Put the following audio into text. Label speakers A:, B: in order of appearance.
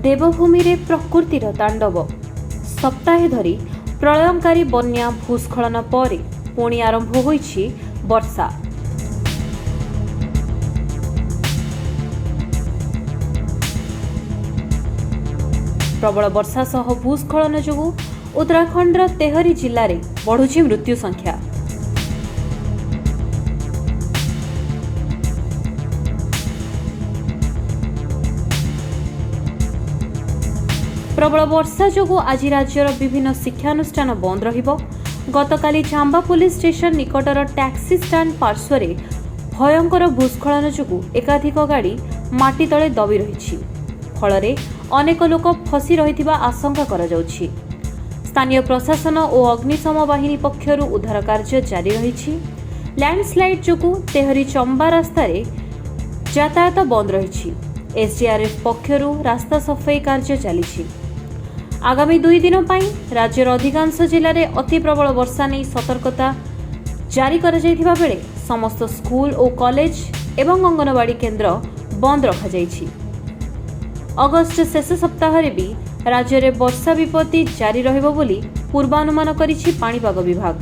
A: ଦେବଭୂମିରେ ପ୍ରକୃତିର ତାଣ୍ଡବ। ସପ୍ତାହେ ଧରି ପ୍ରଳୟଙ୍କାରୀ ବନ୍ୟା, ଭୂସ୍ଖଳନ ପରେ ପୁଣି ଆରମ୍ଭ ହୋଇଛି ବର୍ଷା। ପ୍ରବଳ ବର୍ଷା ସହ ଭୂସ୍ଖଳନ ଯୋଗୁଁ ଉତ୍ତରାଖଣ୍ଡର ତେହରି ଜିଲ୍ଲାରେ ବଢ଼ୁଛି ମୃତ୍ୟୁ ସଂଖ୍ୟା। ପ୍ରବଳ ବର୍ଷା ଯୋଗୁଁ ଆଜି ରାଜ୍ୟର ବିଭିନ୍ନ ଶିକ୍ଷାନୁଷ୍ଠାନ ବନ୍ଦ ରହିବ। ଗତକାଲି ଚାମ୍ବା ପୋଲିସ ଷ୍ଟେସନ ନିକଟର ଟ୍ୟାକ୍ସି ଷ୍ଟାଣ୍ଡ ପାର୍ଶ୍ୱରେ ଭୟଙ୍କର ଭୂସ୍ଖଳନ ଯୋଗୁଁ ଏକାଧିକ ଗାଡ଼ି ମାଟି ତଳେ ଦବି ରହିଛି। ଫଳରେ ଅନେକ ଲୋକ ଫସି ରହିଥିବା ଆଶଙ୍କା କରାଯାଉଛି। ସ୍ଥାନୀୟ ପ୍ରଶାସନ ଓ ଅଗ୍ନିଶମ ବାହିନୀ ପକ୍ଷରୁ ଉଦ୍ଧାର କାର୍ଯ୍ୟ ଜାରି ରହିଛି। ଲ୍ୟାଣ୍ଡସ୍ଲାଇଡ୍ ଯୋଗୁଁ ତେହରି ଚମ୍ବା ରାସ୍ତାରେ ଯାତାୟାତ ବନ୍ଦ ରହିଛି। ଏସ୍ଡିଆର୍ଏଫ୍ ପକ୍ଷରୁ ରାସ୍ତା ସଫେଇ କାର୍ଯ୍ୟ ଚାଲିଛି। ଆଗାମୀ 2 ଦିନ ପାଇଁ ରାଜ୍ୟର ଅଧିକାଂଶ ଜିଲ୍ଲାରେ ଅତି ପ୍ରବଳ ବର୍ଷା ନେଇ ସତର୍କତା ଜାରି କରାଯାଇଥିବା ବେଳେ ସମସ୍ତ ସ୍କୁଲ ଓ କଲେଜ ଏବଂ ଅଙ୍ଗନବାଡ଼ି କେନ୍ଦ୍ର ବନ୍ଦ ରଖାଯାଇଛି। ଅଗଷ୍ଟ ଶେଷ ସପ୍ତାହରେ ବି ରାଜ୍ୟରେ ବର୍ଷା ବିପତ୍ତି ଜାରି ରହିବ ବୋଲି ପୂର୍ବାନୁମାନ କରିଛି ପାଣିପାଗ ବିଭାଗ।